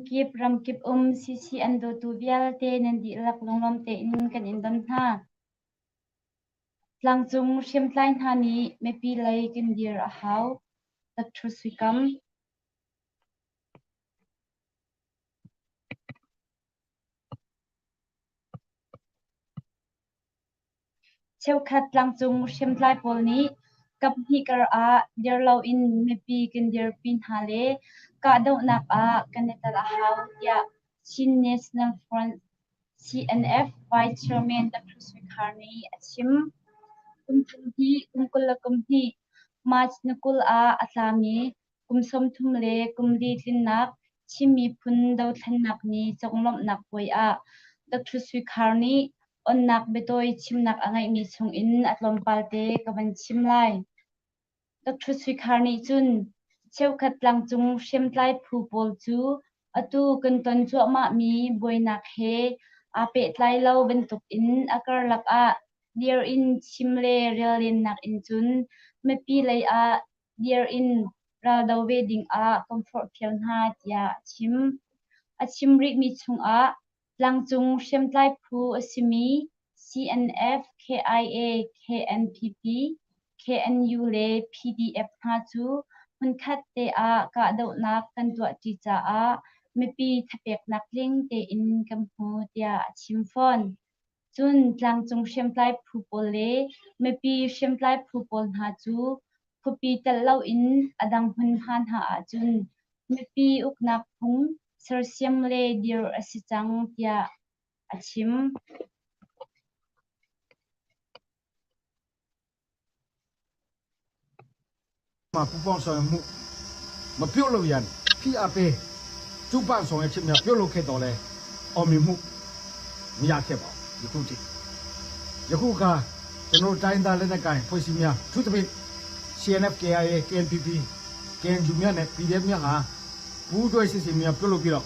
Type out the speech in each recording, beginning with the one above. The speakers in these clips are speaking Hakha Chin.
Kip ramkip um CC an dawtu vialte nan dihlak lunglawm tein kan in don hna. Tlangcung hriamtlai hna nih mipi lei kan dir a hau. Dr. Suikam. Cheukhat tlangcung hriamtlai pawl nih kaphnih kar ah dir loin mipi kan dirpi hna le kahdohnak ah kan i tel a hau tiah Chin National Front CNF Vice Chairman Dr. Sui Khar nih a chim. Kum thum hnih, kum 22 March ni 20 ah a tlami kum 30 le kum li tlinnak Chin miphun dothlennak ni conglawmhnak puai ah Dr. Sui Khar nih onnak biatawi chimnak a ngeihmi chungin a tlawmpal te ka van chim lai. Dr. Sui Khar nih cun cheukhat tlangcung hriamtlai phu pawl cu atu kan ton cuahmahmi buainak he aa pehtlai lo bantukin a karlak ah dir in chim le rel lennak in cun mipi lei ah dir in raldo ve dingah kan forhfial hna tiah a chim. A chim rihmi chungah tlangcung hriamtlai phu a simi CNF, KIA, KNPP, KNU le PDF hna cu hmunkhat te ah kahdohnak kan tuahṭi caah mipi thapeknak tling tein kan hmu tiah a chim fawn. Cun tlangcung hriamtlai phu pawl le mipi hriamtlai phu pawl hna cu khuapi telh loin a dang hmunhma hna ahcun mipi uknak phung sersiam le dirh a si cang tiah a chim. ပူးပေါင်းဆောင်ရွက်မှုမပြုတ်လို့ရန်ဖိအားပေးကျူးပန်းဆောင်ရွက်ခြင်းများပြုတ်လုပ်ခဲ့တော်လဲအောင်မြင်မှုမရခဲ့ပါဘူးယခုထိယခုအခါကျွန်တော်တိုင်းသားလက်နက်ကိုင်ဖွဲ့စည်းများသူသဖြင့် CNF KIA KNPP KNU များနဲ့ PDF များဟာပူးတွဲစစ်ဆင်များပြုတ်လုပ်ပြီးတော့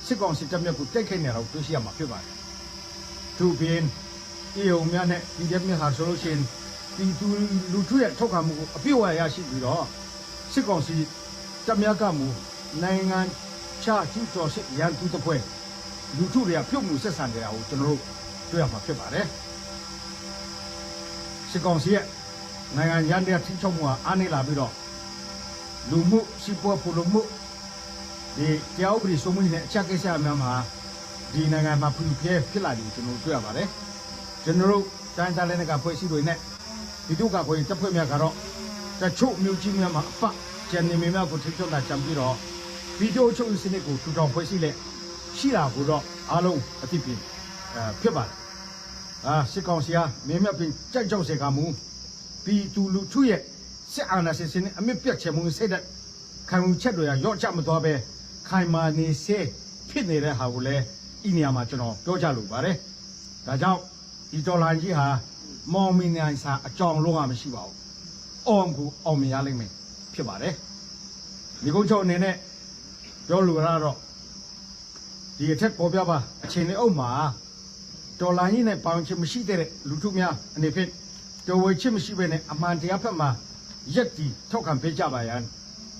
စစ်ကောင်စီတပ်များကိုတိုက်ခိုက်နေတာကိုတွေ့ရှိရမှာဖြစ်ပါတယ်သူပြင် EAO များနဲ့ PDF များဟာဆိုလို့ရှိရင်ပြည်သူလူထုရဲ့ထောက်ခံမှုကိုအပြည့်အဝရရှိပြီးတော့စစ်ကောင်စီတပ်များကမူနိုင်ငံခြားကျူးကျော်စစ်ရန်သူတပွဲလူထုတွေကပြုတ်မှုဆက်ဆံနေတာကိုကျွန်တော်တို့တွေ့ရမှာဖြစ်ပါတယ်စစ်ကောင်စီရဲ့နိုင်ငံရန်တဲ့ထိချုပ်မှုဟာအားနေလာပြီးတော့လူမှုစီးပွားဖူလုံမှုဒီတရားဥပဒေစိုးမိုးရေးနဲ့အချက်ကိစ္စများမှာဒီနိုင်ငံမှာဖူဖျဲဖြစ်လာတယ်ကျွန်တော်တို့တွေ့ရပါတယ်ကျွန်တော်တို့တိုင်းသားလက်နက်ကဖွဲ့စည်းတွေနဲ့ဒီတို့ကခွေတပ်ဖွဲ့များကတော့တချို့မြို့ကြီးများမှာအပကျန်နေမများကိုထိချုပ်တာကြံပြီးတော့ဗီဒီယိုချုပ်စနစ်ကိုထူထောင်ဖွဲ့စည်းလက်ရှိတာကိုတော့အားလုံးအသိပင်အဲဖြစ်ပါတယ်အာစစ်ကောင်စီဟာမင်းမြပင်ကြိုက်ကြောက်စေကမူပြည်သူလူထုရဲ့စစ်အာဏာရှင်စနစ်အမြင့်ပြတ်ချေမှုစိတ်တဲ့ခံယူချက်တွေရော့ချမသွားပဲခိုင်မာနေစေဖြစ်နေတဲ့ဟာကိုလည်းဤနေရာမှာကျွန်တော်ပြောကြလိုပါတယ်ဒါကြောင့်ဒီဒေါ်လာကြီးဟာမောင်မင်းနိုင်စာအကြောင်းလုံးဝမရှိပါဘူးအောင်ကိုအောင်မြင်ရလိမ့်မယ်ဖြစ်ပါတယ်ဒီကုန်းချုပ်အနေနဲ့ပြောလိုရတော့ဒီအထက်ပေါ်ပြပါအချိန်လေးအုပ်မှာဒေါ်လာကြီးနဲ့ပေါင်ချင်မရှိတဲ့လူထုများအနေဖြင့်တော်ဝေချစ်မရှိဘဲနဲ့အမှန်တရားဖက်မှာရက်တီထောက်ခံပေးကြပါရန်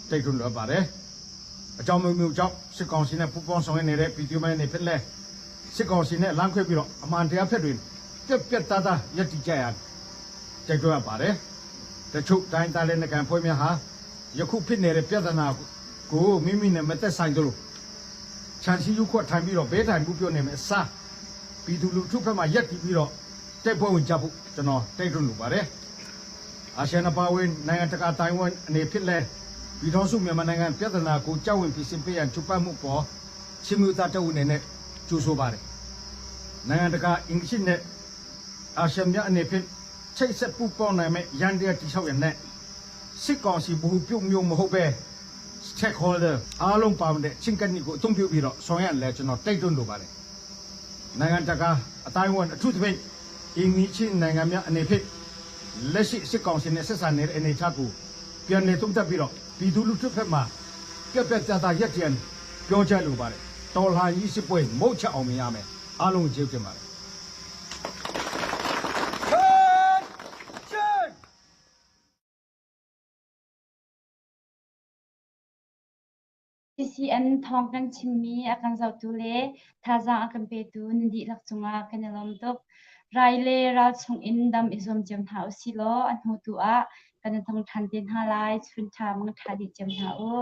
တိုက်တွန်းလိုပါတယ်။အကြောင်းမျိုးမျိုးကြောင့်စစ်ကောင်စီနဲ့ပူးပေါင်းဆောင်ရွက်နေတဲ့ပြည်သူများနေဖြစ်လဲစစ်ကောင်စီနဲ့လမ်းခွဲပြီးတော့အမှန်တရားဖက်တွင်ပြက်ပြက်သားသားရပ်တည်ကြရတိုက်တွန်းရပါတယ်။တချို့တိုင်းသားလက်နက်ကန်ဖွဲ့များဟာယခုဖြစ်နေတဲ့ပြဿနာကိုမိမိနဲ့မသက်ဆိုင်သလိုခြံစည်းရုပ်ခွက်ထိုင်ပြီးတော့ဘေးထိုင်မှုပြောနေမယ်အစားပြည်သူလူထုဖက်မှာရပ်တည်ပြီးတော့တိုက်ပွဲဝင်ကြဖို့ကျွန်တော်တိုက်တွန်းလိုပါတယ်။အာဆီယံပါဝင်နိုင်ငံတကာတိုင်ဝမ်အနေဖြစ်လဲပြည်ထောင်စုမြန်မာနိုင်ငံပြဿနာကိုကြောက်ဝင်ပြည်စင်ပေးရန်ချုပ်ပတ်မှုပေါ်ချင်းမျိုးသားတအုပ်အနေနဲ့ကြိုးဆိုပါတယ်။နိုင်ငံတကာအင်္ဂလိပ်နဲ့အာဆီယံများအနေဖြင့်ချိတ်ဆက်ပူးပေါင်းနိုင်မဲ့ရန်တရားတိဆောက်ရတဲ့စစ်ကောင်စီဘူပြုတ်မျိုးမဟုတ်ပဲ stakeholder အားလုံးပါဝင်တဲ့ချင်းကပ်နစ်ကိုအသုံးပြုပြီးတော့ဆောင်ရွက်လဲကျွန်တော်တိုက်တွန်းလိုပါတယ်။နိုင်ငံတကာအတိုင်းအဝန်အထူးသဖြင့်အင်္ဂလိပ်နိုင်ငံများအနေဖြင့်လက်ရှိစစ်ကောင်စီနဲ့ဆက်ဆံနေတဲ့အနေအထားကိုပြန်လည်သုံးသပ်ပြီးတော့ပြည်သူလူထုဖက်မှပြက်ပြက်သားသားရက်တည်ပြောကြလိုပါတယ်။တော်လှန်ရေးစစ်ပွဲမုတ်ချအောင်မြင်ရမယ်။အားလုံးကျေးဇူးတင်ပါတယ်။ CCN thawng kan chimmi a kan zohtu le thazaang a kan petu nan dihlak cungah kan i lawm tuk. Rai le ral chungin dam i zuam cio hna usih law a hnu tu ah kan i thong ṭhan te hna lai. Chun ṭha mang ṭha dih cio hna u.